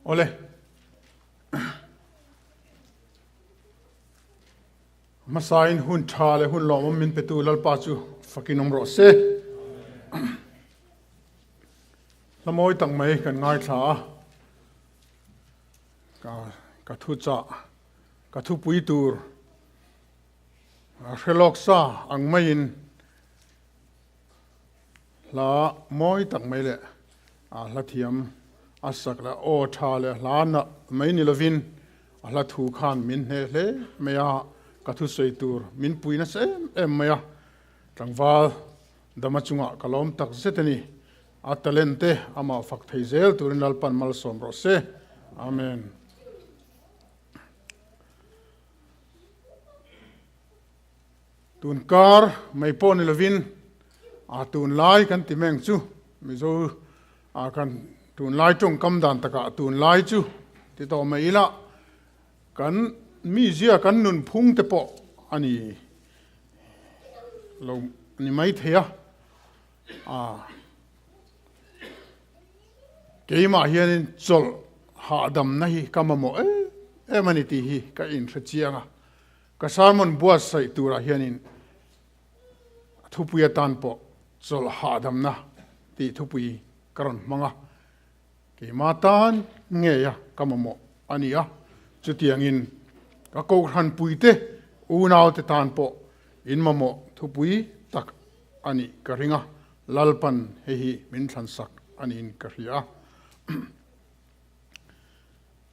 Awle. Hmasain hun tha leh hun lawmawm min petu Lalpa chu fakin awm rawh se. Hla mawi tak mai kan ngaithla a, ka ka thu chah, ka thupui tur a hre lawk sa ang maiin Hla mawi tak mai leh a hla thiam a sak leh aw tha leh hla nalh mai ni lovin a hla thu khan min hneh hle mai a, ka thusawi tur min pui nasa em em mai a, tlangval dama chungah ka lawm tak zet a ni. A talent te amah fak thei zel turin Lalpan malsawm rawh se. Amen. Tun kar mai pawh ni lovin a tunlai kan ti meng chu Mizo a kan tunlai tawngkam dan takah tunlai chu ti tawh mai ila kan mizia kan nunphung te pawh a ni lo ni mai thei a a keimah hianin chawlh hahdamna hi ka mamawh em em a ni tih hi ka inhre chiang a. Ka sermon buatsaih turah hianin thupui atan pawh chawlh hahdamna tih thupui ka rawn hmang a, keimah tan ngeia ka mamawh a ni a, chutiangin ka kohhranpuite unaute tan pawh in mamawh thupui tak a nih ka ring a, Lalpan hei hi min thlansak a niin ka hria a.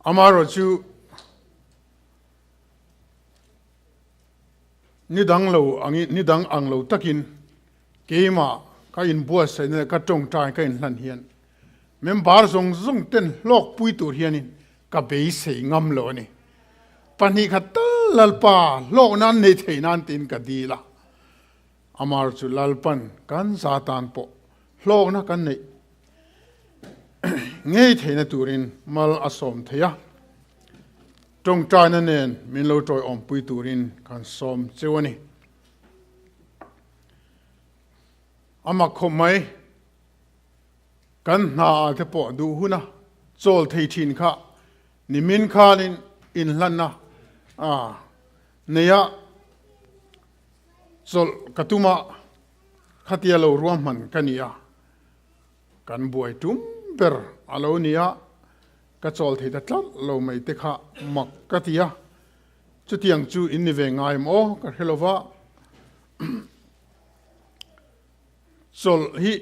Amaherawhchu. Ni dang lo angin, ni dang ang lo takin keimah ka inbuatsaihna leh ka tawngtai ka inhlan hian member zawng zawng ten hlawkpui tur hianin ka beisei ngam lo a ni. Pahnih khat tal Lalpa hlawk nan nei thei nan tiin ka dil a, amar chu Lalpan kan za tan pawh hlawkna kan neih ngei theihna turin mal a sawm thei a. Tawngtaina nen min lo tawiawmpui turin kan sawm cheu a ni. A mak khawp mai, kan hna ah te pawh duh huna chawl thei thin kha nimin khanin inhlanna neia chawlh ka tuma khatia lo ruahman ka ni a, kan buai tum ber a lo ni a. Ka chawl thei ta tlat lo mai te kha mak ka ti a, chutiang chu in ni ve ngai em aw ka hre lo va, chawlh hi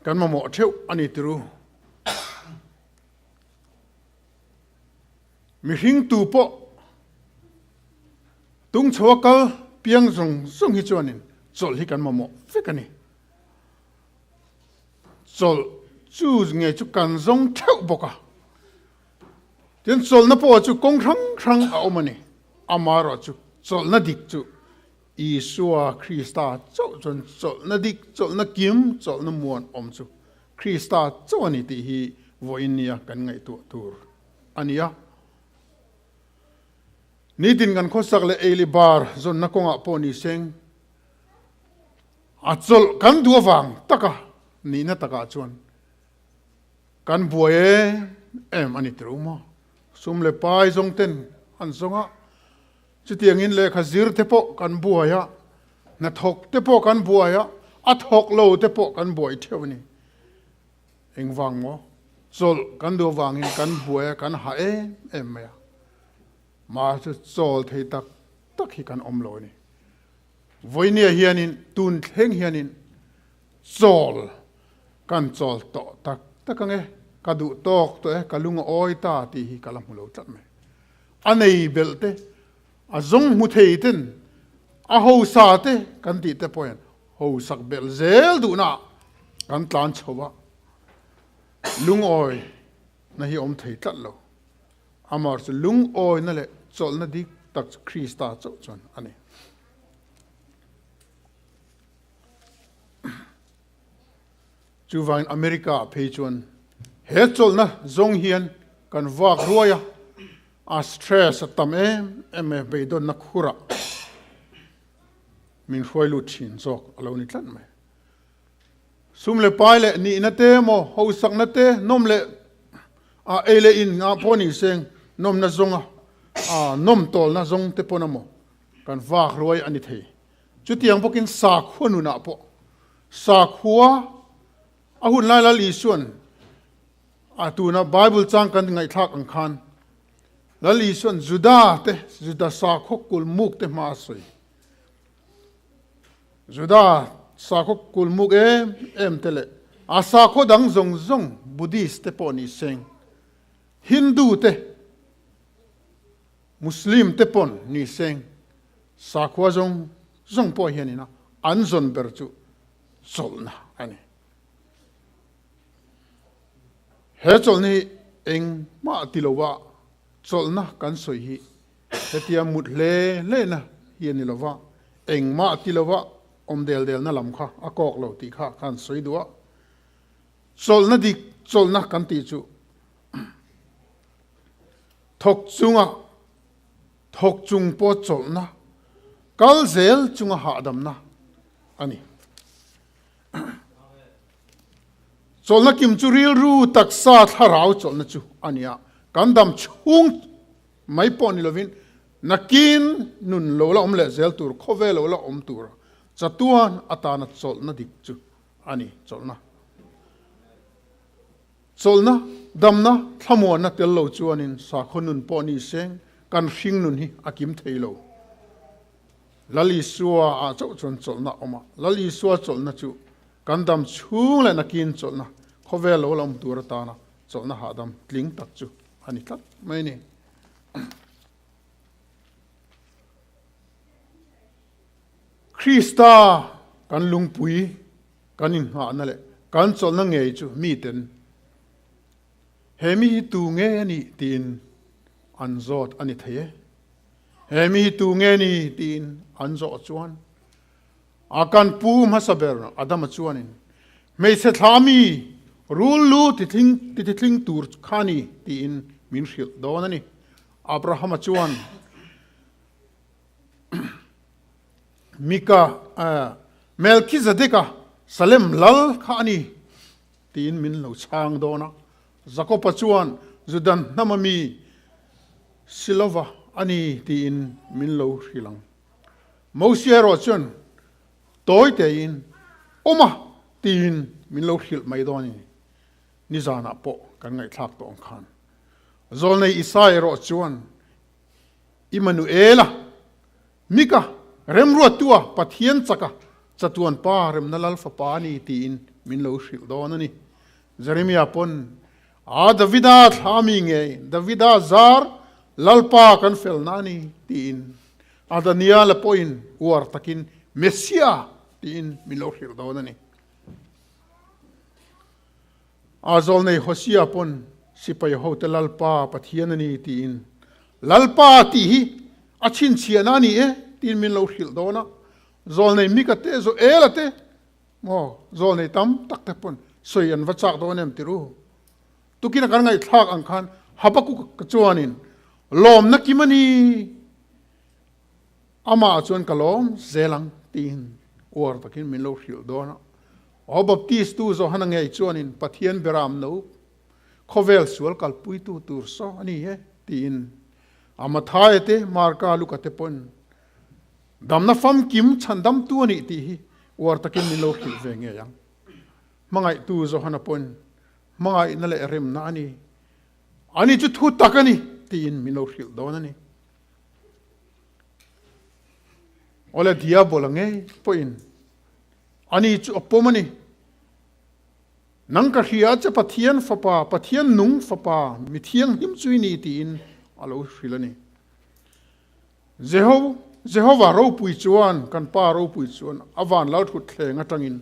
kan mamawh theuh a ni tiru. Mihring tu pawh tung chho a kal piang zawng zawng hi chuanin chawlh hi kan mamawh vek a ni. Chawlh chu nge chu kan zawng theuh bawk a, tin chawlhna pawh chu kawng hrang hrang a awm a ni. Amaherawh chu chawlhna dik chu Isua Krista chauh chuan chawlhna dik, chawlhna kim, chawlhna muan awm chu Krista chauh a ni tih hi vawiin nia kan ngaihtuah tur a ni a. Nitin kan khawsak leh ei leh bar zawnna kawngah pawh ni seng, A chawlh kan duh avang taka nihna takah chuan kan buai em em a ni tirh maw? Sum leh pai zawng ten an zawng a, chutiangin lehkha zir te pawh kan buai a, hnathawk te pawh kan buai a, a thawk lo te pawh kan buai theuh a ni. Engvang maw? Chawlh kan duh avangin kan buai a, kan hah em em mai a. Mahse chawl thei tak tak hi kan awm lo a ni. Vawinia hianin tun thleng hianin chawl kan chawl tawh tak tak ang e, ka duh tawk tawh e, ka lung a awi ta tih hi ka la hmu lo tlat mai. A nei belh te, a zawng hmu thei ten, a hosa te kan tih te pawh hian hosak belh zel duhna ah kan tlan chho a, lungawi na hi awm thei tlat lo. Amah chu lungawina leh chawlhna dik tak chu Krista chauh chuan a ni. Chuvangin America ah phei chuan he chawlhna zawng hian kan vak ruai a, a stress a tam em em e, beidawnna khurah min hruai lut thin zawk a lo ni tlat mai. Sum leh pai leh nihna te emaw, hausakna te, nawm leh A ei leh in ah pawh ni seng nawmna zawnga a nawm tawlna zawng te pawn amaw kan vak ruai a ni thei. Chutiang bawkin sakhua nunah pawh sakhua a hun lai Lal Isuan a tuna Bible chang kan ngaihthlak ang khan Lal Isuan Juda te Juda sakhaw kulmuk te hma a sawi. Juda sakhaw kulmuk em em te leh a sakhaw dang zawng zawng Buddhist te pawh ni seng, Hindu te, Muslim te pawn ni seng, sakhua zawng zawng pawh hianin a an zawn ber chu chawlhna a ni. He chawlhna hi engmah ti lova chawlhna kan sawi hi Hetia mut hle hlehna hi a ni lo va, engmah ti lova awm del delna lam kha a kawk lo tih kha khan sawi duh a. Chawlhna dik chawlhna kan tih chu thawk chunga thawk chung pawh chawlhna, kal zel chunga hahdamna a ni. Chawlhna kim chu rilru taksa thlarau chawlhna chu a ni a, kan dam chhung Mai pawh ni lovin nakin nun lo la awm leh zel tur, khawvel lo la awm tur chatuan atana chawlhna dik chu a ni. Chawlhna. Chawlhna, damna, thlamuanna tel lo chuanin sakhaw nun pawh ni seng kan hring nun hi a kim thei lo. Lal Isua ah chauh chuan chawlhna a awm a, Lal Isua chawlhna chu kan dam chhung leh nakin chawlhna, khawvel lo la awm tur atana chawlhna hahdam tling tak chu a ni tlat mai a ni. Krista kan lungpui kan inngahna leh kan chawlhna ngei chu miten he mi hi tu nge a nih tiin an zawt a ni thei e. He mi hi tu nge ni tiin an zawh chuan A kan pu hmasa ber Adama chuanin, Hmeichhe thla mi rul lu tithling tithling tur kha ni tiin min hrilh dawn a ni. Abrahama chuan Mika Melchizedeka Salem lal kha a ni tiin min lo chhang dawn a. Jakoba chuan Judan hnama mi Silova a ni tiin min lo hrilh ang. Mosia erawh chuan tawi tein, Awm a! tiin min lo hrilh mai dawn a ni. Nizanah pawh kan ngaihthlak tawh ang khan. Zawlnei Isai erawh chuan, Immanuela, Mika, Remruattua, Pathian chaka, chatuan pa remna lal fapa a ni tiin min lo hrilh dawn a ni. Jeremia pawn, A Davida thla mi ngei, Davida zar Lalpa kan felna a ni tiin A Daniela pawhin uar takin Messia tiin min lo hrilh dawn a ni. A zawlnei Hosea pawn sipai hote Lalpa Pathian a ni tiin Lalpa tih hi a chhinchhiahna a ni e tiin min lo hrilh dawn a. Zawlnei Mika te, Joela te, maw zawlnei tam tak te pawn sawi an va chak dawn em tirh u. Tukin a kan ngaihthlak ang khan Habakkuk ka chuanin lawmna kim a ni, amah chuan ka lawm zel ang tiin uar takin min lo hrilh dawn a. Aw Baptist tu Johana ngei chuanin Pathian beram no khawvel sual kalpuitu tur saw a ni e tiin a Mathaia te Marka Luka te pawn damna famkim chhandamtu a nih tih hi uar takin min lo hrilh ve ngei ang. Hmangaihtu Johana pawn Hmangaihna leh remna a ni. Ani chu thu tak a ni tiin min lo hrilh dawn a ni. Awle Diabola ngei pawhin ani chu a pawm a ni. Nang ka hria che Pathian fapa, Pathian nung fapa, mi thianghlim chu i ni tiin a lo hrilh a ni. Jeho, Jehova ropui chuan, kan Pa ropui chuan a van lalthutthleng atangin,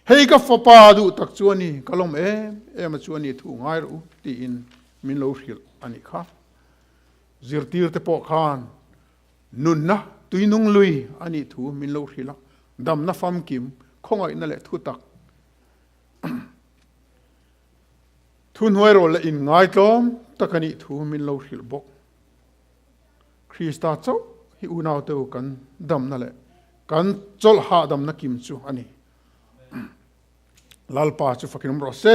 Hei ka fapa duh tak chu a ni, ka lawm em em a chu a ni thu ngai rawh u, tiin min lo hrilh a nih kha. Zirtirte pawh khan nunna tuinung lui a nih thu min lo hrilh a, damna famkim, khawngaihna leh thutak thuhnuairawlh leh inngaitlawm tak a nih thu min lo hrilh bawk. Krista chauh hi unaute u kan damna leh kan chawlh hahdamna kim chu a ni. Lalpa chu fakin awm rawh se.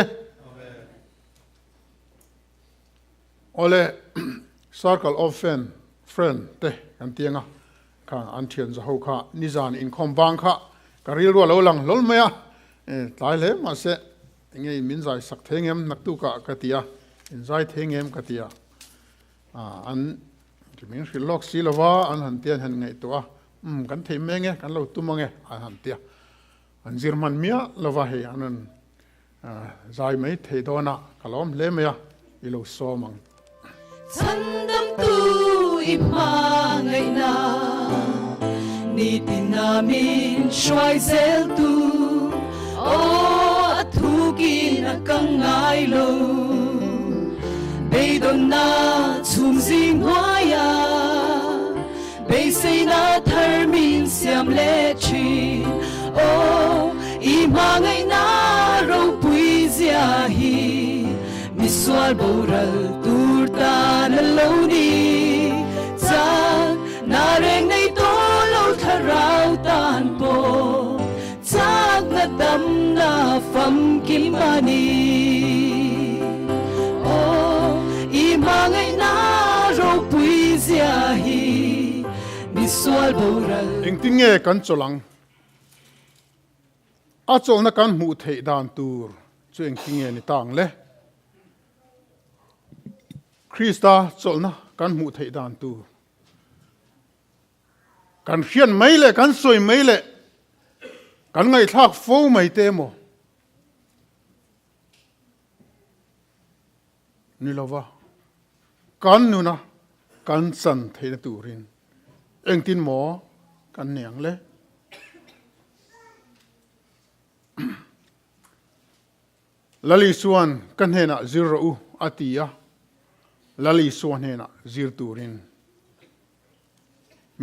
Awle circle of friend friend te kan ti anga kha an thian za ho kha nizan inkhawm vang kha ka rilru a lo lang hlawl mai a, tlai hle mahse enge in min zai sak thei ngem naktuk ah ka ti a, in zai thei ngem ka ti a, an min hrilh lawk si lova an han tia an han ngaihtuah a, umm kan thei mai ange kan lo tum ange an han ti a, an zir hman miah lova hei an rawn Zai mai thei dawn a, ka lawm hle mai a, i lo sawm ang. Chhandamtu i hmangaihna, nitina min hruai zel tu, aw a thukin a kang ngai lo. Beidawnna chhum zing hnuaia, Beiseina thar min siam leh thin. Aw, i hmangaihna ropui zia hi misual boral tur tan a lo ni. Chak na reng nei tawh lo thlarau tan pawh chakna damna famkim a ni. Aw, i hmangaihna ropui zia hi misual boral. Engtin nge kan chawlh ang? A chawlhna kan hmuh theih dan tur chu engtin nge ni ta ang le? Krista chawlhna kan hmuh theih dan tur. Kan hriat mai leh kan sawi mai leh kan ngaihthlak fo mai te emaw ni lova kan nuna kan chan theihna turin engtin maw kan nei ang le? Lali chuan ka hnenah zir rawh u a ti a, Lali Isua hnenah zir turin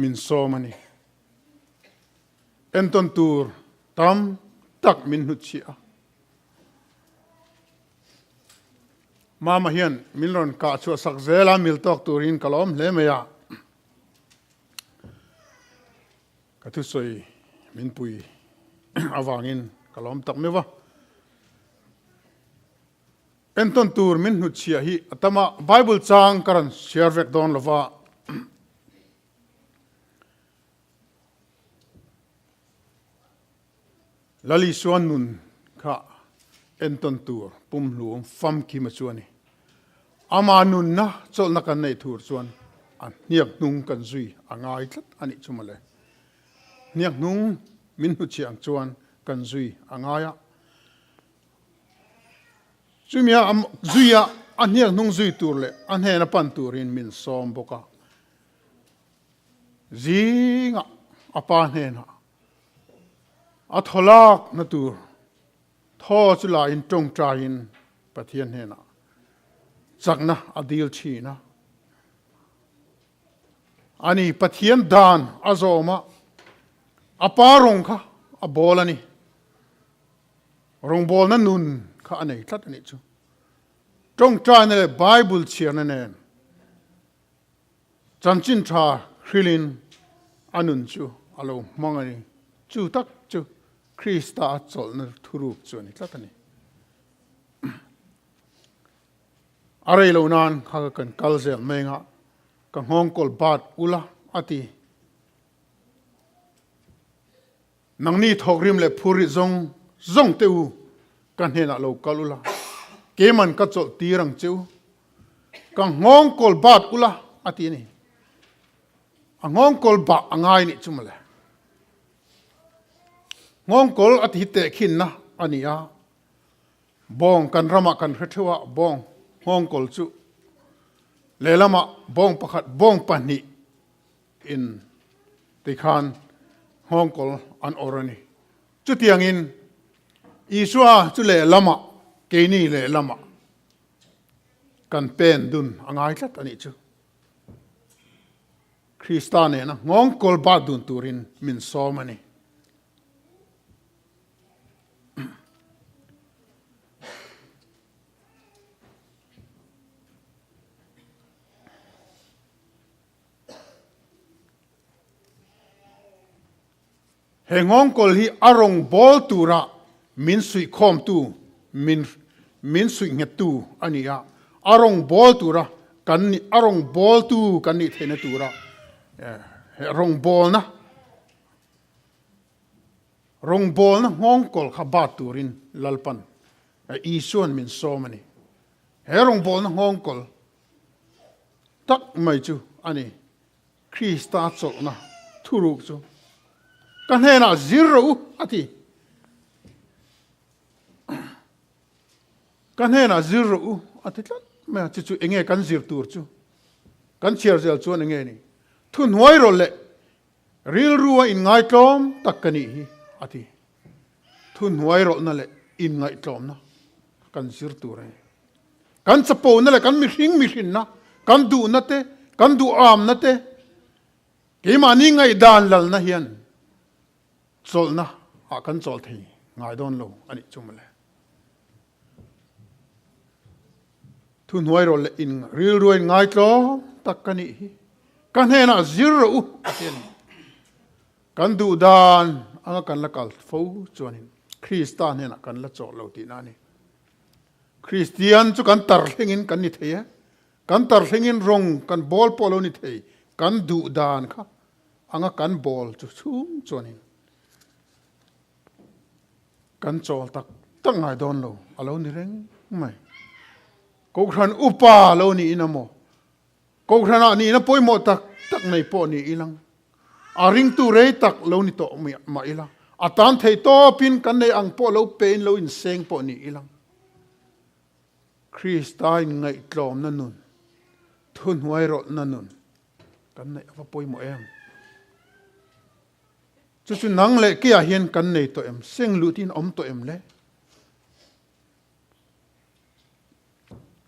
min sawm a ni. Entawn tur tam tak min hnutchhiah a. Mama hian min rawn kah chhuah sak zel a, mil tawk turin ka lawm hle mai a. Ka thusawi min pui avangin ka lawm tak meuh a. Entawn tur min hnutchhiah hi a tam a, Bible chang ka rawn share vek dawn lo va. Lal Isua nun kha entawn tur pumhlum famkim a chu a ni. Ama nunna chawlhna kan neih thur chuan a hniak hnung kan zui a ngai tlat a nih chu mawle. Hniak hnung min hnutchhiah ang chuan kan zui a ngai a. Chumia a zuia a hniak hnung zui tur leh a hnena pan turin min sawm bawk a. Zingah a pa hnenah a thaw lakna tur thaw chu lain tawngtaiin Pathian hnenah chakna a dil thin a. Ani Pathian dan a zawm a, a pa rawng kha a bawl a ni. Rawngbawlna nun kha a nei tlat a nih chu. Tawngtaina leh Bible chhiarna nen chanchin tha hrilhin a nun chu a lo hmang a ni. Chu tak chu Krista a chawlhna thuruk chu a ni tlat a ni. A rei lo nan kha kan kal zel mai anga ka nghawngkawl bat ula a ti. Nangni thawkrim leh phurrit zawng zawng te u, ka hnenah lo kal ula, keiman ka chawlh tir ang che u. Ka nghawngkawl bat ula, a ti a ni. A nghawngkawl bah a ngai nih chu mawle. Nghawngkawl a ti hi tehkhinna a ni a, bawng kan ramah kan hre theuh a, bawng nghawngkawl chu lehlamah bawng pakhat, bawng pahnih, In tikhan nghawngkawl an awr a ni. Chutiangin Isua chu lehlamah, keini lehlamah kan pen dun a ngai tlat a nih chu. Krista nena nghawngkawl bat dun turin min sawm a ni. He nghawngkawl hi a rawn bawl tura min suihkhawmtu, min min suihnghettu a ni a, a rawn bawl tura kan nih a rawngbawltu kan nih theihna tura he rawngbawlna rawngbawlna nghawngkawl kha bat turin Lalpan Isuan min sawm a ni. He rawngbawlna nghawngkawl tak mai chu a ni. Krista chawlhna thuruk chu ka hnenah zir rawh u a ti. Ka hnenah zir rawh u a ti tlat mai a, chu chu enge kan zir tur chu kan chhiar zel chuan enge ni? Thuhnuai rawh le, rilru a inngaitlawm tak ka nih hi a ti. Thuhnuai rawlhna leh inngaihtlawmna kan zir tur a ni. Kan chapona leh kan mihring mihrinna, kan duhna te, kan duhamna te, keimahni ngaihdan lalna hian chawlhna ah kan chawl thei ngai dawn lo a nih chu mawle. Thuhnuai rawh leh in rilru a inngaitlawm tak ka nih hi. Ka hnenah zir rawh u a ti a ni. Kan duh dan anga kan la kal fo chuanin Krista hnenah kan la chawh lo tihna a ni. Kristian chu kan tarthlengin kan ni thei e, kan tarthlengin rawng kan bawl pawh lo ni thei, kan duh dan kha anga kan bawl chu chhung chuanin kan chawl tak tak ngai dawn lo a lo ni reng mai. Kohhran upa lo niin a maw? Kohhranah nihna pawimawh tak tak nei pawh ni ilang, a ringtu rei tak lo ni tawh mah ila, a tan thei tawpin kan nei ang pawh lo pein lo inseng pawh ni ilang, Krista inngaihtlawmna nun, thuhnuairawlhna nun kan neih a va pawimawh em? Chu chu nang leh keiah hian kan nei tawh em? Seng lutin awm tawh em le?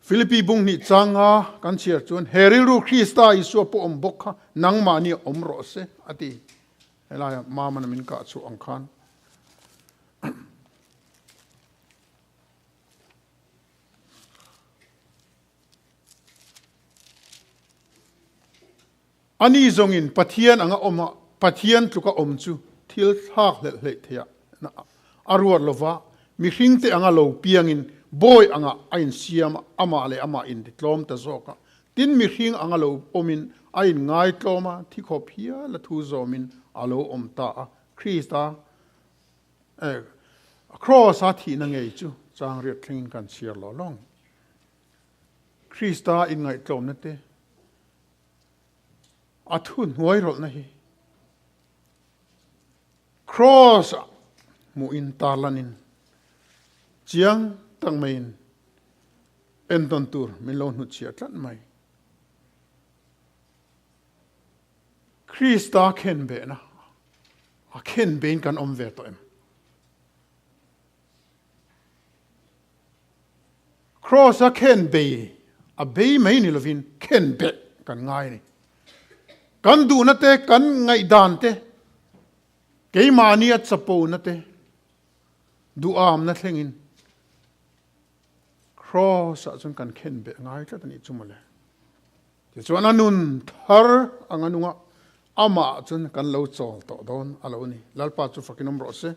Philippi bung hnih changa kan chhiar chuan, He rilru Krista Isua pawh awm bawk kha nangmahni a awm rawh se, a ti. Helaia Mamana min kah chhuah ang khan. Ani zawngin Pathian anga awm a, Pathian tluka awm chu thil thlak hlelh hleih theih a a ruat lo va, mihringte anga lo piangin bawi anga a insiam a, amah leh amah intitlawm ta zawk a. Tin, mihring anga lo awmin a inngaitlawm a, thi khawp hial a thu zawmin a lo awm ta a, Krista Kraws-a thihna ngei chu changriat thlengin kan chhiar lo lawng. Krista inngaihtlawmna te, A thu hnuai rawlhna hi Kraws ah hmuhin tarlanin chiang tak maiin entawn tur min lo hnutchhiah tlat mai. Krista khenbehna a khenbein kan awm ve tawh em? Kraws a khen bei a bei mai ni lovin khen beh kan ngai a ni. Kan duhna te, kan ngaihdan te, keimahni a chapona te, duhamna thlengin Kraws ah chuan kan khen beh ngai tlat a nih chu mawle. Tichuan a nun thar anga nunga amah chuan kan lo chawl tawh dawn a lo ni. Lalpa chu fakin awm rawh se.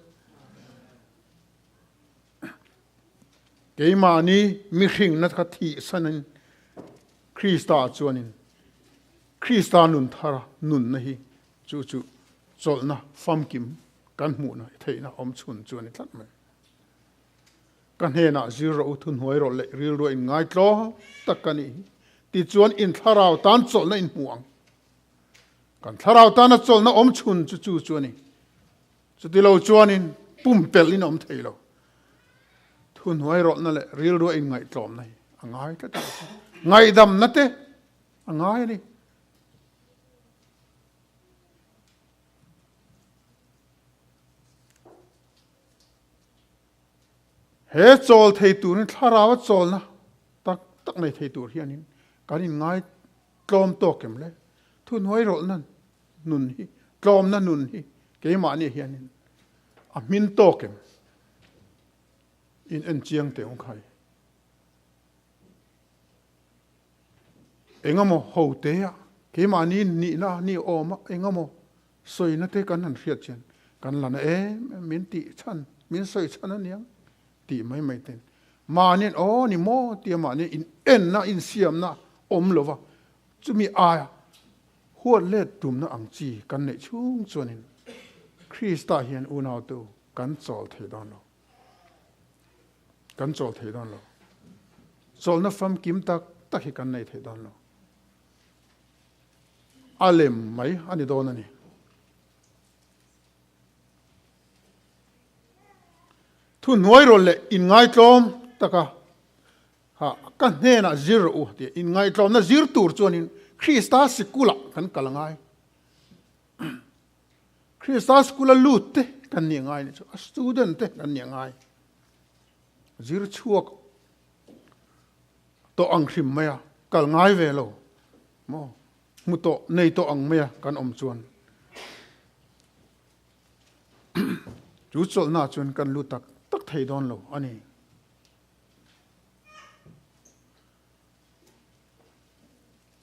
Keimahni mihringna kha thihsanin Krista chuanin Krista nun thara nunna hi chu chu chawlhna famkim kan hmuhna theihna awm chhun chu a ni tlat mai. Ka hnenah zir rawh u, thuhnuai rawh leh rilru a inngaitlawm tak ka nih hi. Tichuan in thlarau tan chawlhna in hmu ang. Kan thlarau tana chawlhna awm chhun chu chu chu a ni. Chuti lo chuanin pumpelh in a awm thei lo. Thuhnuai rawlhna leh rilru a inngaihtlawmna hi a ngai tlat a. Ngaihdamna te a ngai a ni. He chawl thei turin thlarau a chawlna tak tak nei thei tur hianin kan inngai tlawm tawk em le? Thuhnuai rawlhna nun hi, tlawmna nun hi keimahni hianin a hmin tawk em? In en chiang teh ang khai. Engemaw ho te a, keimahni nihna ni awm a, engemaw sawina te kan han hriat chian kan la na em em, min tih chhan, min sawi chhan aniang tih mai mai ten mahniin aw ni maw tia mahni in enna, insiamna awm lova, chumi aia huat let tumna ang chi kan neih chhung chuanin Krista hian unautu kan chawl thei dawn lo. Kan chawl thei dawn lo. Chawlhna famkim tak tak hi kan nei thei dawn lo. A lem mai a ni dawn a ni. Thu hnuai rawlh leh inngaitlawm taka ha ka hnenah zir rawh u tih inngaitlawmna zir tur chuanin Krista sikulah kan kal a ngai. Krista sikula lut te kan nih ngai ni chu a student te kan nih ngai. Zir chhuak tawh ang hrim mai a kal ngai ve lo maw hmu tawh nei tawh ang mai a kan awm chuan Chu chawlhna chuan kan lu tak tak thei dawn lo a ni.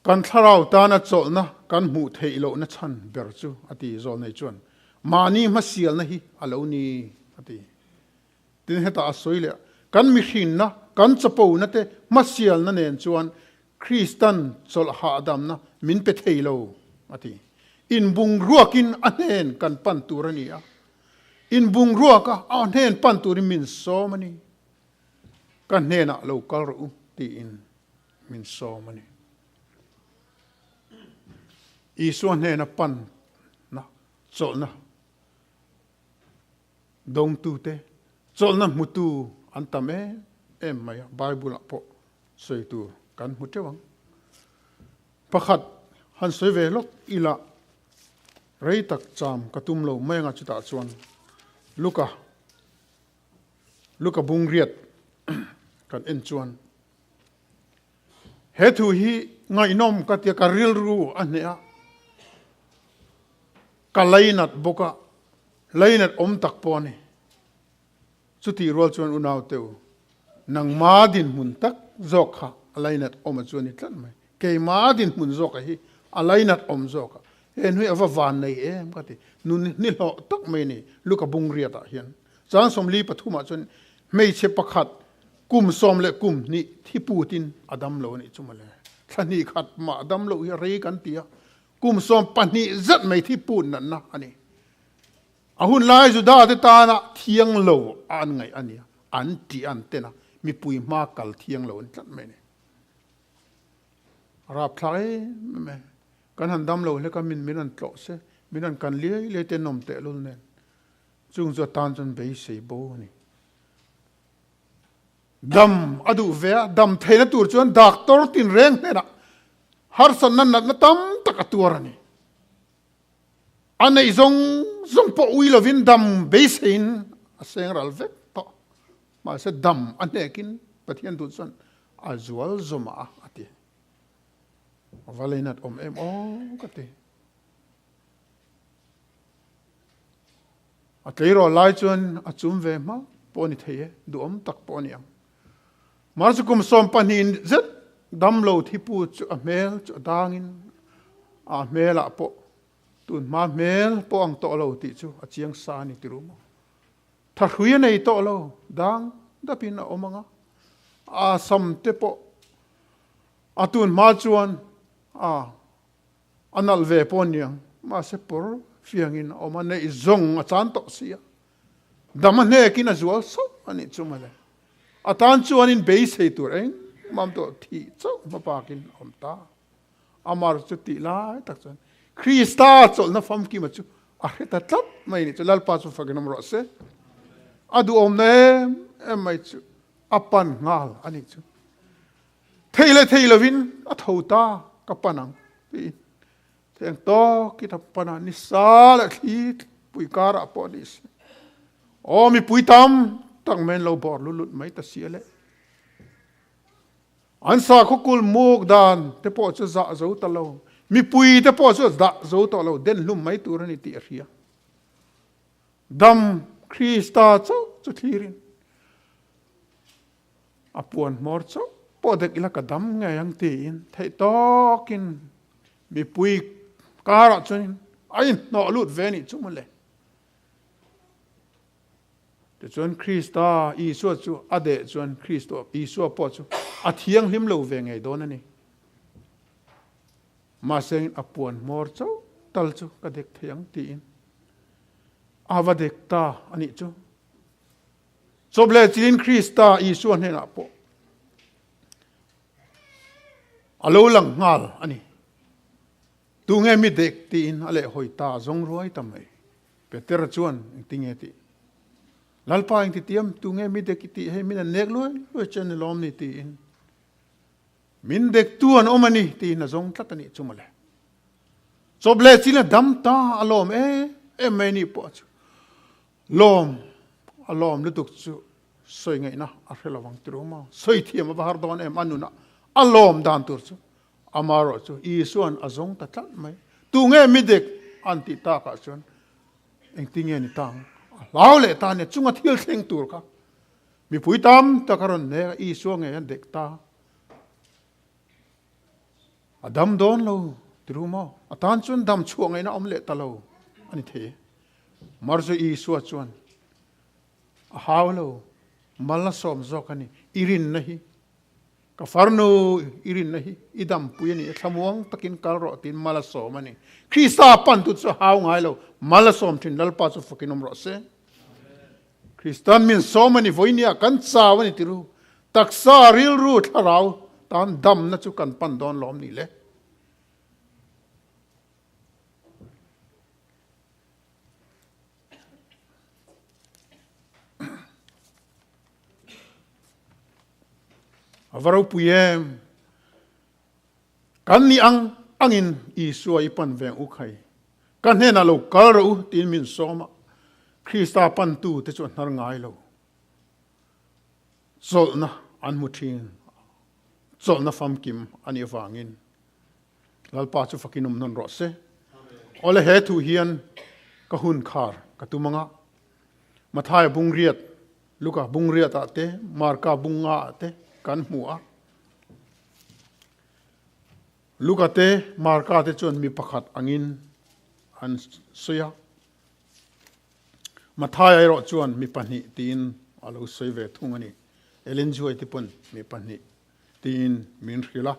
Kan thlarau tana chawlhna kan hmuh theih lohna chhan ber chu a ti zawlnei chuan mahni hmasialna hi a lo ni a ti. Tin hetah a sawi leh a, kan mihrinna, kan chapona te hmasialna nen chuan Kristan chawlh hahdamna min pe thei lo, a ti. Inbungruakin a hnen kan pan tur a ni a, inbungruaka a hnen pan turin min sawm a ni. Ka hnenah lo kal rawh u, tiin min sawm a ni. Isua hnena panna chawlhna dawngtute chawlhna hmutu an tam em em mai a, Bible-ah pawh sawi tur kan hmu teuh ang. Pakhat han sawi ve lawk ila rei tak cham ka tum lo mai anga chutah chuan Luka Luka bungriat kan en chuan he thu hi ngaihnawm ka tia ka rilru a hneh a ka lainat bawk a lainat awm tak pawh a ni. Chutih rual chuan unau teu, nangma dinhmun tak zawk kha a lainat awm a chu a ni tlat mai. Keima dinhmun zawka hi a lainat awm zawk a, he hnui a va van nei em ka ti. Nun ni hlawh tak mai ni Luka bung riatah hian. Chang 43 ah chuan hmeichhe pakhat kum 12 thi putin a dam lo a nih chu mawle. Thla hnih khat mah dam loh hi a rei kan ti a, kum 12 zet mai thi put natna a ni. A hun lai Juda-te tana thiang lo a an ngaih a nia, an tih an ten a, mipui hma kal thiang lo an tlat mai a ni. A rapthlak em em e. Kan han dam lo hlek a, min min rawn tlawh se, min rawn kan liai liai te nawm tehlul nen. Chung chu a tan chuan beisei bo a ni. Dam a duh ve a, dam theihna tur chuan doctor tinreng hnenah harsatna natna tam tak a tuar a ni. A neih zawng zawng pawh ui lovin dam beiseiin a seng ral vek tawh. Mahse dam a hnekin Pathian duh chuan a zual zawmah a a ti. A va leinat awm em aw ka ti. A tleirawl lai chuan a chum ve hma pawh a ni thei e, duhawm tak pawh a ni ang. Mahse kum 12 zet damlo thipu chu a hmel chu a dangin a hmelah pawh tun hma hmel pawh ang tawh lo tih chu a chiang sa a ni ti ru maw. Thahrui a nei tawh lo, dang dapin a awm ang a, a sam te pawh a tun hma chuan a a nalh ve pawh a niang, mahse pawr fiangin a awm a, neih zawng a chan tawh si a. Dam a hnekin a zual sauh a nih chu mawle. A tan chuanin beisei tur engmah tawh thih chauh hmapakin a awm ta. Amar chu tih lai tak chuan Krista chawlhna famkima chu a hre ta tlat mai nih chu. Lalpa chu fakin awm rawh se. A duhawmna em em mai chu a pan nghal a nih chu. Thei leh thei lovin a tho ta ka pan ang tiin Heng tawk i ta pana ni sa leh thli pui karah pawh ni se. Aw mipui tam tak mai an lo bawr lut lut mai ta si a le. An sakhaw kul muk dan te pawh chu zah zo ta lo, mipui te pawh chu dah zo tawh lo, den hlum mai tur a ni tih a hria. Dam Krista chauh chu thlirin A puan hmawr chauh pawh dek ila ka dam ngei ang tiin theih tawkin mipui karah chuanin a inhnawh lut ve anih chu mawle. Tichuan Krista Isua chu a deh chuan Kristo Isua pawh chu a thianghlim lo ve ngei dawn a ni. Mahse a puan hmawr chauh tal chu ka dek thei ang tiin a va dek ta a nih chu. Chawp leh chilin Krista Isua hnenah pawh a lo lang nghal a ni. Tunge mi dek tiin a lehhawi ta a zawng ruai ta mai. Petera chuan engtinge tih? Lalpa engti tiam tunge mi dek i tih hei min an nek luai luai che a ni lawm ni tiin Min dektu an awm a ni tiin a zawng tlat a nih chu mawle. Chawp leh chin a dam ta a lawm em em mai nih pawh chu lawm a lawm lutuk chu sawi ngaihna a hre lo ang tiro maw. Sawi thiam a va har dawn em a nunah a lawm dan tur chu amarawh chu Isua'n a zawng ta tlat mai. Tunge mi dek an tih takah chuan engtinge ni ta ang? A hlau leh ta nia chunga thil thleng tur kha Mipui tam tak a rawn nek a, Isua ngei an dek ta. A dam dawn lo ti ru maw? A tan chuan dam chhuah ngaihna awm leh ta lo a ni thei. Mar chu Isua chuan a hau lo, mal a sawm zawk a ni. I rinna hi, ka farnu i rinna hi i dampui a ni, thlamuang takin kal rawh tiin mal a sawm a ni. Krista pantu chu a hau ngai lo, mal a sawm thin, Lalpa chu fakin awm rawh se. Kristan min sawm a ni, vawinia kan chau a ni tiru, taksa, rilru, thlarau tan damna chu kan pan dawn lawm ni le. A va ropui em! Kan nih ang angin Isua i pan veng u khai. Ka hnenah lo kal rawh u tiin min sawm a, Krista pantu te chu a hnar ngai lo. Chawlhna an hmu thin, chawlhna famkim a nih avangin Lalpa chu fakin awm nawn rawh se. Awle he thu hian ka hun khar ka tum anga, Mathaia bungriat, Luka bungriat ah te, Marka bunga ah te kan hmu a. Luka te Marka te chuan mi pakhat angin an sawi a, Mathaia erawh chuan mi pahnih tiin a lo sawi ve thung a ni. Ellen G. White pawn mi pahnih tiin min hrilh a.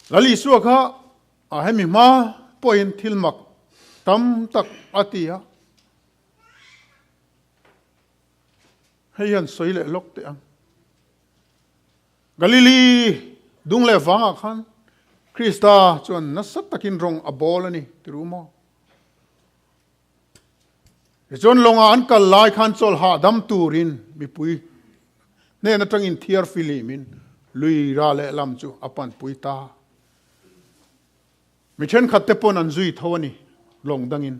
Lal Isua kha a hemi hma pawhin thil mak tam tak a ti a. Hei hian sawi leh lawk teh ang. Galili dung leh vangah khan Krista chuan nasa takin rawng a bawl a ni ti ru maw? Tichuan lawngah an kal lai khan chawl hahdam turin mipui hnen atangin thiar filimin lui ra lehlam chu a panpui ta. Mi thenkhat te pawn an zui tho a ni lawng dangin.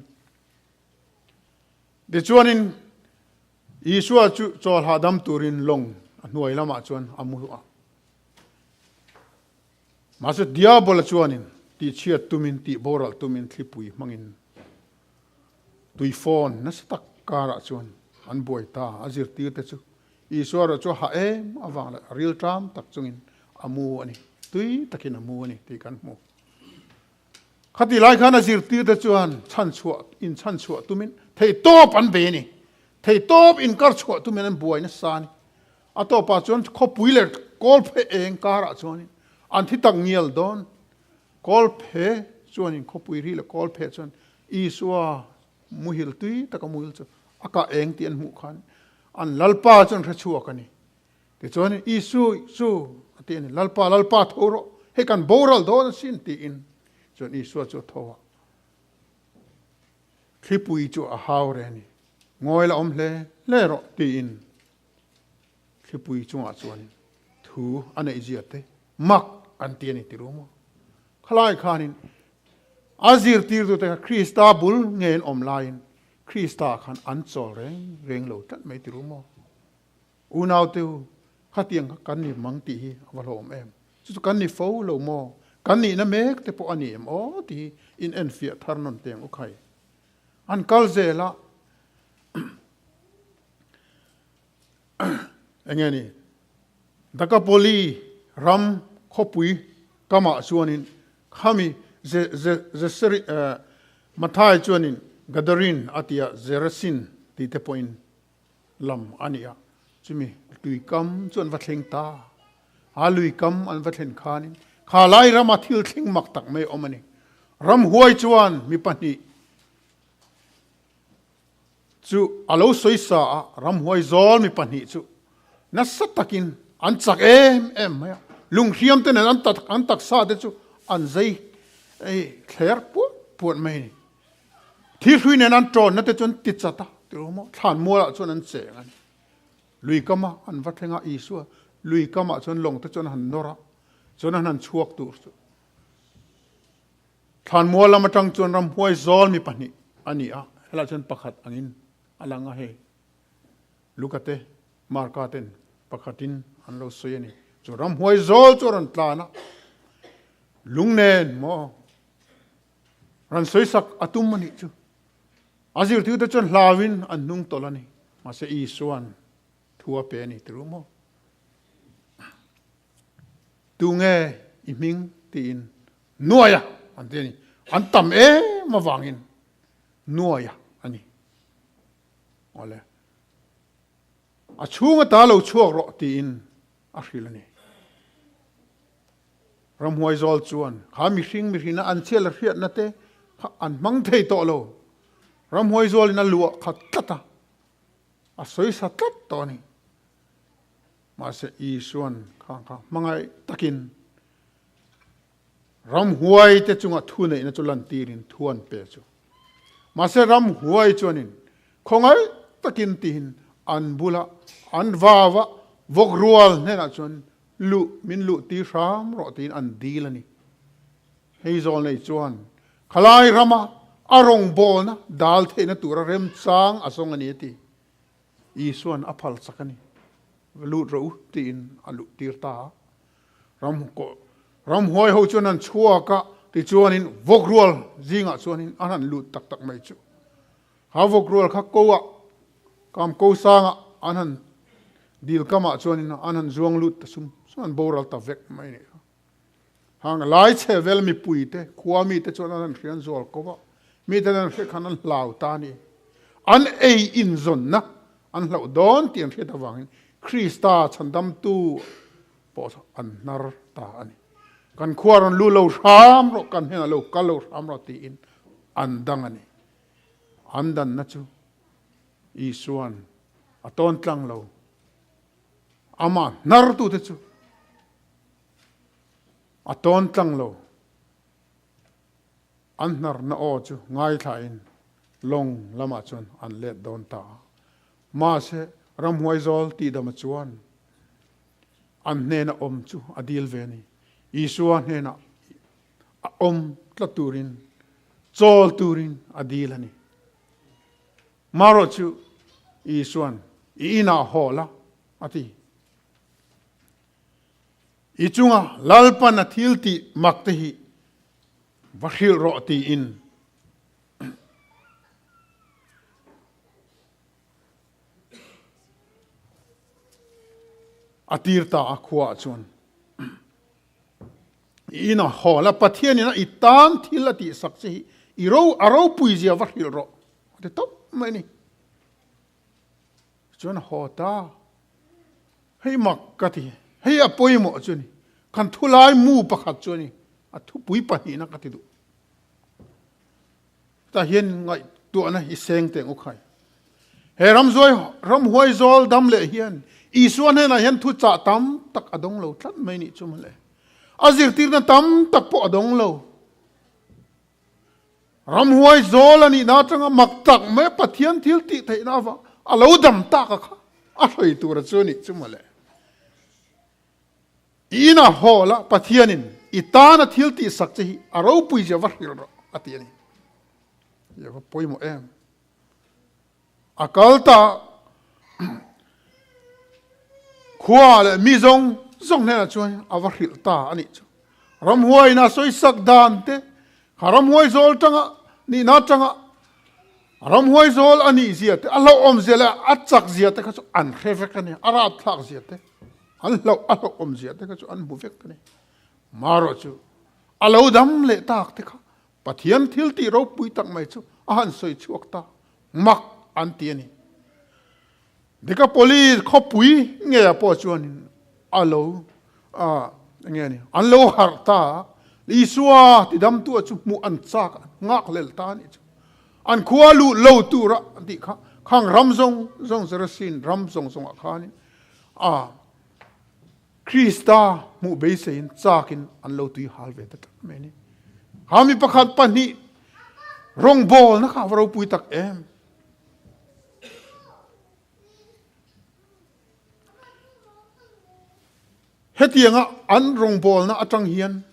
Tichuanin Isua chu chawl hahdam turin lawng a hnuai lamah chuan a mu a. Mahse Diabola chuanin tihchhiat tumin, tihboral tumin thlipui hmangin tuifawn nasa tak karah chuan an buai ta. A zirtirte chu Isua erawh chu a hah em avang leh a rilṭam tak chungin a mu a ni, tui takin a mu a ni tih kan hmu. Khati lai khan a zirtirte chuan chhanchhuah inchhanchhuah tumin theihtawp an bei a ni. Theihtawp inkar chhuah tumin an buai nasa a ni. A tawpah chuan khawpui leh kawlphe eng karah chuanin an thi tak ngial dawn. Kawlphe chuanin khawpui ri leh kawlphe chuan Isua muhil tui taka muhil chu a kah eng tih an hmuh khan an Lalpa chuan hre chhuak a ni. Tichuan Isu chu a ti a ni, Lalpa, Lalpa tho rawh, hei kan boral dawn asin tiin chuan Isua chu a tho a, thlipui chu a hau reh a ni, ngawi la awm hle hle rawh tiin thlipui chungah chuan thu a neih zia te mak an ti a ni ti ru maw? Khalai khanin a zirtirtute kha Krista bul ngeiin awm laiin Krista khan an chawl reng reng lo tlat mai ti ru maw? Unaute u, khatiang kha kan ni mang tih hi a va hlawm em? Chu chu kan ni fo lo maw? Kan nihna mek te pawh a ni em aw tih hi in enfiah thar nawn teng u khai. An kal zel a, enge ni, Dakapoli ram khawpui kamah chuanin khami Zeseri, Mathai chuanin Gadarin a tia Zerasin tih te pawhin lam a ni a, chumi lui kam chu an va thleng ta. A lui kam an va thlen khanin Kha lai rama thil thleng mak tak mai awm a ni. Ramhuai chuan mi pahnih chu a lo sawi sa a, ramhuai zawl mi pahnih chu nasa takin an chak em em mai a, lunghriam te nen an an taksa te chu an zai thler puat puat mai a ni. Thilhrui nen an tawnna te chu an ti chat a, tilo maw? Thlan mualah chuan an cheng a ni. Lui kama an va thleng a, Isua lui kamah chuan lawng te chuan an han nawr a, chuan an han chhuak tur chu. Thlanmual lam atang chuan ramhuai zawl mi pahnih a ni a, helaiah chuan pakhat angin a lang a hei. Luka te, Marka ten pakhatin an lo sawi a ni. Chu ramhuai zawl chu a rawn tlan a, lung nen maw rawn sawisak a tum a nih chu. A zirtirte chuan hlauin an hnung tawlh a ni. Mahse Isua'n thu a pe a ni tirh maw? Tunge i hming tiin Nuaia an ti a ni. An tam em avangin Nuaia a ni. Awle. A chhung ata lo chhuak rawh tiin a hrilh a ni. Ramhuai zawl chuan kha mihring mihrina an chhiat la hriatna te kha an hmang thei tawh lo. Ramhuai zawlin a luah khat tlat a, a sawisa tlat tawh a ni. Mahse Isuan khang kha hmangaih takin ramhuai te chunga thu neihna chu lantirin thu an pe chu. Mahse ramhuai chuanin khawngaih takin tihin an bula an vava vawk rual hnenah chuan luh min luh tir hram rawh tiin an dil a ni. Hei zawl nei chuan khalai rama a rawngbawlna dal theihna tura remchang a zawng a ni a ti. Isuan a phal chak a ni. Va lut rawh u tiin a luh tir ta a. Ram ramhuai ho chuan an chhuak a, tichuanin vawk rual zingah chuanin an han lut tak tak mai chu. Ha vawk rual kha ko ah, kam ko sangah an han dil kamah chuanin an han zuang lut ta sum sum an boral ta vek mai a nih kha. Hang lai chhe vel mipui te, khua mite chuan an han hrian zual ko va, miten an hriat khan an hlau ta a ni. An ei inzawnna an hlauh dawn tih an hriat avangin Krista chhandamtu pawh chu an hnar ta a ni. Kan khua rawn lu lo hram rawh, kan hnenah lo kal lo hram rawh tiin an dang a ni. An danna chu Isua'n a tawn tlang lo. Amah hnartute chu A tawn tlang lo. An hnarna aw chu ngaithlain lawng lamah chuan an let dawn ta a. Mahse, ramhuai zawl tihdama chuan an hnena awm chu a dil ve a ni. Isua hnenah a awm tlat turin, chawl turin a dil a ni. Marawh chu Isua'n, I inah haw la, a ti. I chunga Lalpan a thil tih mak te hi va hrilh rawh tiin a tir ta a khuaah chuan i ina haw la Pathianin a i tan thil a tihsak che hi i ro a ropui zia va hrilh rawh a ti tawp mai a ni. Chuan a haw ta. Hei mak ka ti. Hei a pawimawh chu a ni. Kan thulai mu pakhat chu a ni. A thupui pahnihna ka ti duh. Tah hian ngaihtuahna i seng teh ngawk hai. He ramzuai ramhuai zawl dam leh hian Isua hnenah hian thu chah tam tak a dawng lo tlat mai nih chu mawle. A zirtirna tam tak pawh a dawng lo. Ramhuai zawl a nihna atanga mak tak mai Pathian thil tih theihna avang a lo dam tak a kha a hrawi tura chu a nih chu mawle. I inah haw la Pathianin i tana thil tih sak che hi a ropui zia va hrilh rawh a ti a ni. Ia va pawimawh em. A kal ta khua leh mi zawng zawng hnenah chuan a va hrilh ta a nih chu. Ramhuaiin a sawisak dan te, kha ramhuai zawl tanga nihna atanga ramhuai zawl a nih zia te, a hlauhawm zia leh a chak zia te kha chu an hre vek a ni. A rapthlak zia te, an hlauh a hlauhawm zia te kha chu an hmu vek a ni. Marawh chu a lo dam leh tak te kha Pathian thil tih ropui tak mai chu a han sawi chhuak ta mak an ti a ni. Dekapoli khawpui ngeiah pawh chuanin a lo a. Enge ni? An lo harh ta a, Isua tidamtu chu hmuh an chak a, nghak lel ta a nih chu. An khua luh lo tura an tih kha, khang ram zawng zawng Gerasin ram zawng zawngah khanin a Krista hmuh beiseiin chakin an lo tui hal ve ta tlat mai a ni. Kha mi pakhat pahnih rawngbawlna kha a va ropui tak em! Hetianga an rawngbawlna atang hian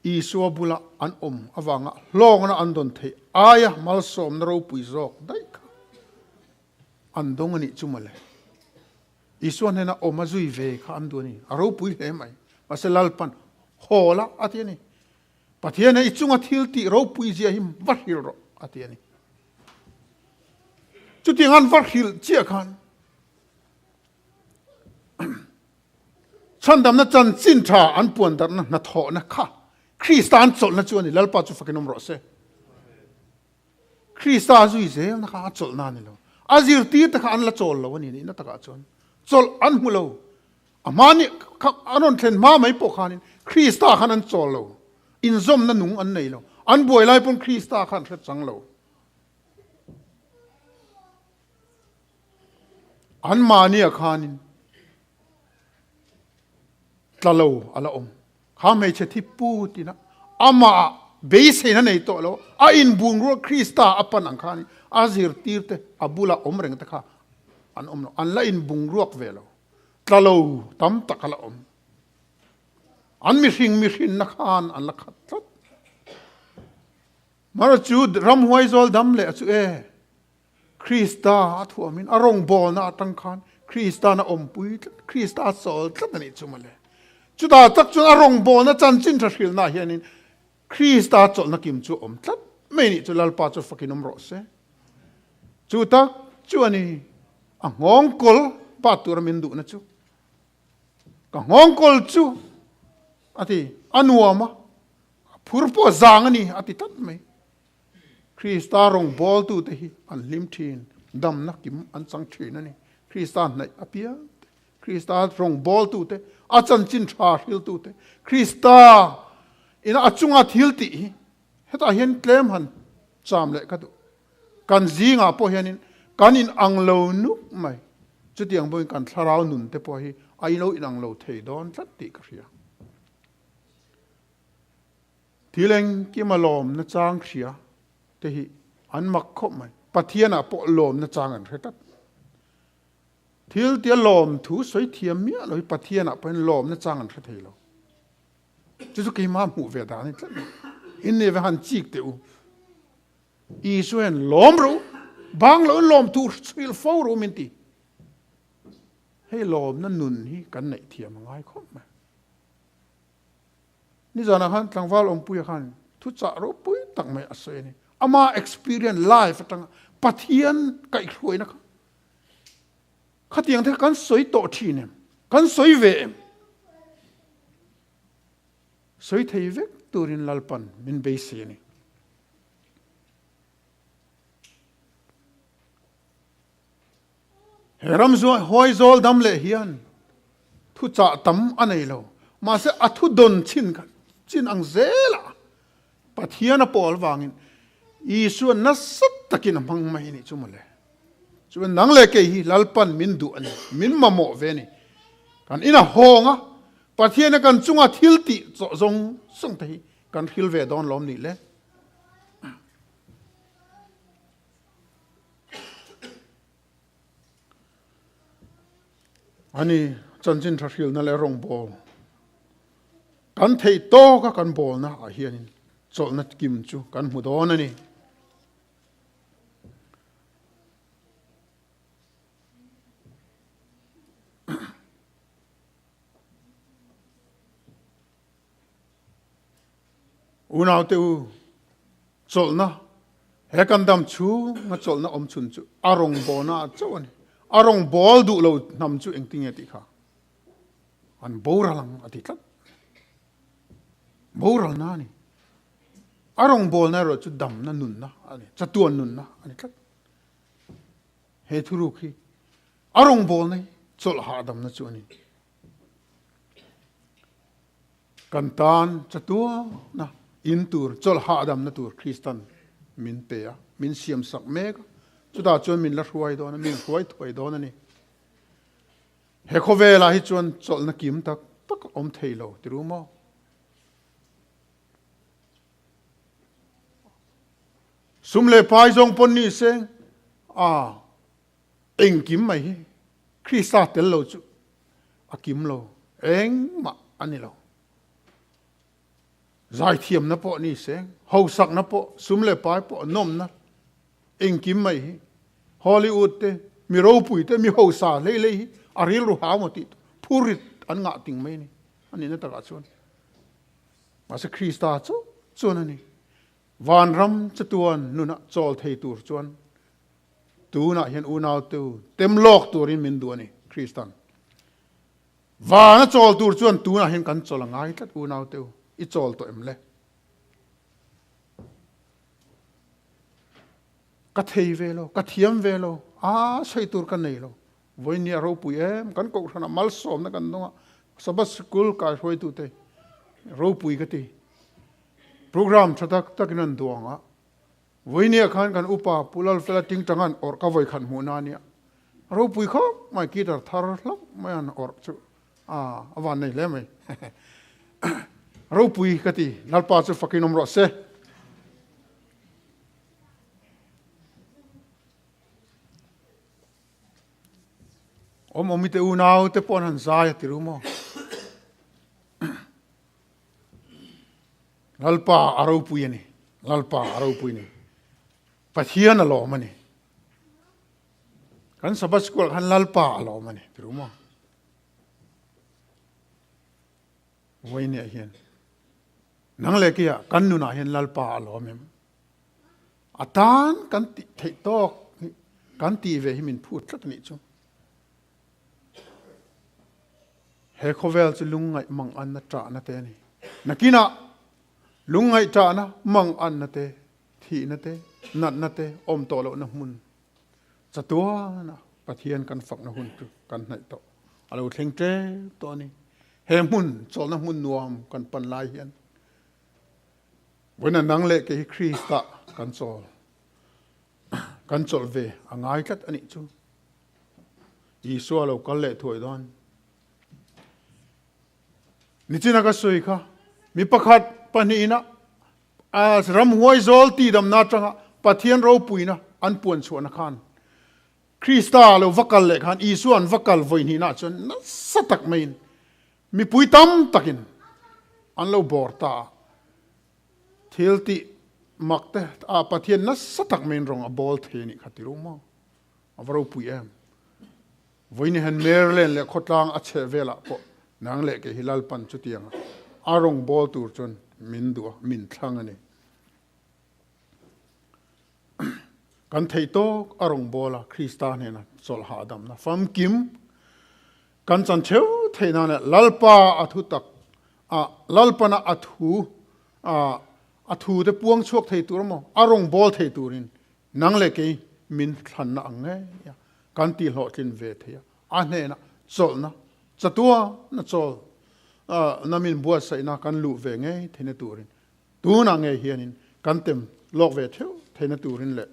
Isua bula an awm avanga hlawkna an dawn theih aia malsawmna ropui zawk daih kha an dawng a nih chu mawle. Isua hnena awm a zui ve kha an duh a ni. A ropui hle mai. Mahse Lalpan haw la a ti a ni. Pathian he i chunga thil tih ropui zia hi va hrilh rawh a ti a ni. Chutiang an va hrilh chiah khan chhandamna chanchin tha an puan darhna hnathawhna kha Krista an chawlhna chu a ni. Lalpa chu fakin awm rawh se. Krista zui zelna kha a chawlhna a ni lo. A zirtirte kha an la chawl lo a ni nihna takah chuan chawlh an hmu lo. A hma ni kha an rawn thlen hma mai pawh khanin Krista khan an chawl lo. Inzawmna nung an nei lo. An buai lai pawn Krista kha an hre chang lo. An mahnia khanin tla lo a la awm. Kha hmeichhe thi pu tina amah beiseina nei tawh lo, a inbunrual Krista a pan ang khanin a zirtirte a bula awm reng te kha an awm lo. An la inbungruak ve lo. Tla lo tam tak a la awm. An mihring mihrinna khan an la khat tlat. Mara chu ramhuai zawl dam leh a chu e. Krista a thuamin a rawngbawlna atang khan Kristan a awmpui tlat, Krista a chawl tlat a nih chu mawle. Chutah tak chuan a rawngbawlna chanchin tha hrilhnaah hianin Krista chawlhna kim chu a awm tlat mai nih chu Lalpa chu fakin awm rawh se. Chu tak chu a ni a nghawngkawl pa tura min duhna chu. Ka nghawngkawl chu a ti, a nuam a, a phur pawh a zang a ni a ti tlat mai. Krista rawngbawltute hi an hlim thin, damna kim an chang thin a ni. Krista hnaih apiang te, Krista rawngbawltute, a chanchin tha hriltute, Krista ina a chunga thil tih hi hetah hian tlem han cham leh ka duh. Kan zingah pawh hianin kan inang lo nuk mai. Chutiang pawhin kan thlarau nun te pawh hi a ilo inang lo thei dawn tlat tih ka hria. Thil engkima lawmna chang hria te hi an mak khawp mai. Pathianah pawh lawmna chang an hre tlat. Thil tia lawm thu sawi thiam miah lo hi Pathianah pawhin lawmna chang an hre thei lo. Chu chu keimah hmuh ve dan a ni tlat mai. In nei ve han chik teh u. Isua hian lawm rawh u, bang loin lawm thu hrilh fo rawh u min ti. Hei lawmna nun hi kan neih thiam a ngai khawp mai. Nizanah khan tlangval awmpuia khan thuchah ropui tak mai a sawi a ni. Ama experience life atanga Pathian kaihhruaina kha khatiang te kha kan sawi tawh thin em? Kan sawi ve em? Sawi thei vek turin Lalpan min beisei a ni. He ram hawi zawl dam leh hian thuchah tam a nei lo. Mahse a thu dawn chin kha chin ang zelah Pathian a pawl vangin Isua nasa takin a hmang mai a nih chu mawle. Chuan nang leh kei hi Lalpan min duh a ni, min mamawh ve a ni. Kan ina hawng a, Pathiana kan chunga thil tih chawh zawng zawng te hi kan hril ve dawn lawm nih le. Ani chanchin tha hrilna leh rawngbâwl kan theih tâwka kan bâwlna ah hianin chawlhna kim chu kan hmu dâwn a ni. Unaute u, chawlhna, he kan dam chhunga chawlhna awm chhun chu a rawngbawlna ah chauh a ni. A rawngbâwl duh lo hnam chu engtinge tih kha an boral ang a ti tlat. Boralna a ni. A rawngbawlna erawh chu damna nunna a ni, chatuan nunna a ni tlat. He thuruk hi a rawngbawlna hi chawlh hahdamna chu a ni. Kan tan chatuana in tur, chawlh hahdamna tur Kristan min pe a, min siamsak mek a, chutah chuan min la hruai dawn a, min hruai thuai dawn a ni. He khawvelah hi chuan chawlhna kim tak tak a awm thei lo ti ru maw? Sum leh pai zawng pawn ni se a engkim mai hi Krista tel lo chu a kim lo, engmah a ni lo. Zaithiamna pawh ni se, hausakna pawh, sum leh pai pawh, nawmna engkim mai hi Hollywood te, mi ropui te, mi hausa hlei hlei hi a rilru hau maw tih phurit an ngah ting mai a ni. A nihna takah chuan mahse Krista chauh chuan a ni. Vanram chatuan nunah chawl thei tur chuan tunah hian unautu tem lawk turin min duh a ni, Kristan. Vana chawl tur chuan tunah hian kan chawl a ngai tlat unaute u, i chawl tawh em le? Ka thei ve lo, ka thiam ve lo, a sawi tur ka nei lo. Vawinia ropui em, kan kohhranah malsawmna kan dawng a, Sabbath Sikul kaihruaitute ropui ka ti. Program tha tak takin an duang a, Vawinia khan kan upa Pu Lalfela Tingtanga'n awrh ka vawikhat hmuhna a nia. Ropui khawp mai guitar thar hlauh mai an awrh chu a a van nei hle mai. Ropui ka ti, Lalpa chu fakin awm rawh se. Awm awmi te unau te pawh an han zai a ti ru maw? Lalpa a ropui a ni. Lalpa a ropui a ni. Pathian a lawm a ni. Kan Sabbath School khan Lalpa a lawm a ni. Tiru maw? Vawinia hian nang leh kia kan nunah hian Lalpa a lawm em? A tan kan tih theih tawk kan tih ve hi min phut tlat a nih chu. He khawvel chu lungngaih mang anna ṭahna te a ni. Nakinah lungngaih ṭahna mang anna te, thihna te, natna te awm tawh lohna hmun chatuana Pathian kan fakna hun chu kan hnaih tawh. A lo thleng ṭep tawh a ni. He hmun chawlhna hmun nuam kan pan lai hian vawiin nang leh kei hi Krista kan chawl kan chawlh ve a ngai tlat a nih chu. Isua lo kal leh thuai dawn. Nichina ka sawi kha, mi pakhat pahnihna ramhuai zawl tihdamna atanga Pathian ropuina an puan chhuahna khan Krista lo va kal leh khan Isua an va kal vawi hnihna chuan nasa tak maiin mipui tam takin an lo bawr ta a. Thil tih mak te a Pathian nasa tak maiin rawng a bawl thei a nih kha ti ru maw? A va ropui em? Vawiin hian Maryland leh khawtlang a chheh velah pawh nang leh kei hi Lalpan chutianga a rawn bawl tur chuan min duh a, min thlang a ni. Kan theih tawk a rawn bawl a, Krista hnena chawlh hahdamna famkim kan chan theuh theih nan leh Lalpa a thu tak a, Lalpana a thu a, a thu te puang chhuak thei tur emaw, a rawn bawl thei turin Nang leh kei min thlanna ang ngei a, kan tihhlawhtlin ve thei a, a hnenah chawlhna, chatuana chawl na min buatsaihna kan luh ve ngei theihna turin tunah ngei hianin kan tem lawk ve theuh theihna turin leh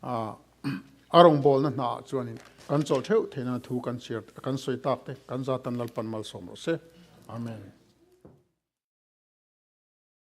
a rawngbawlna hnaah chuanin kan chawlh theuh theihna thu kan chhiar kan sawi tak te kan zatan Lalpan malsawm rawh se. Amen.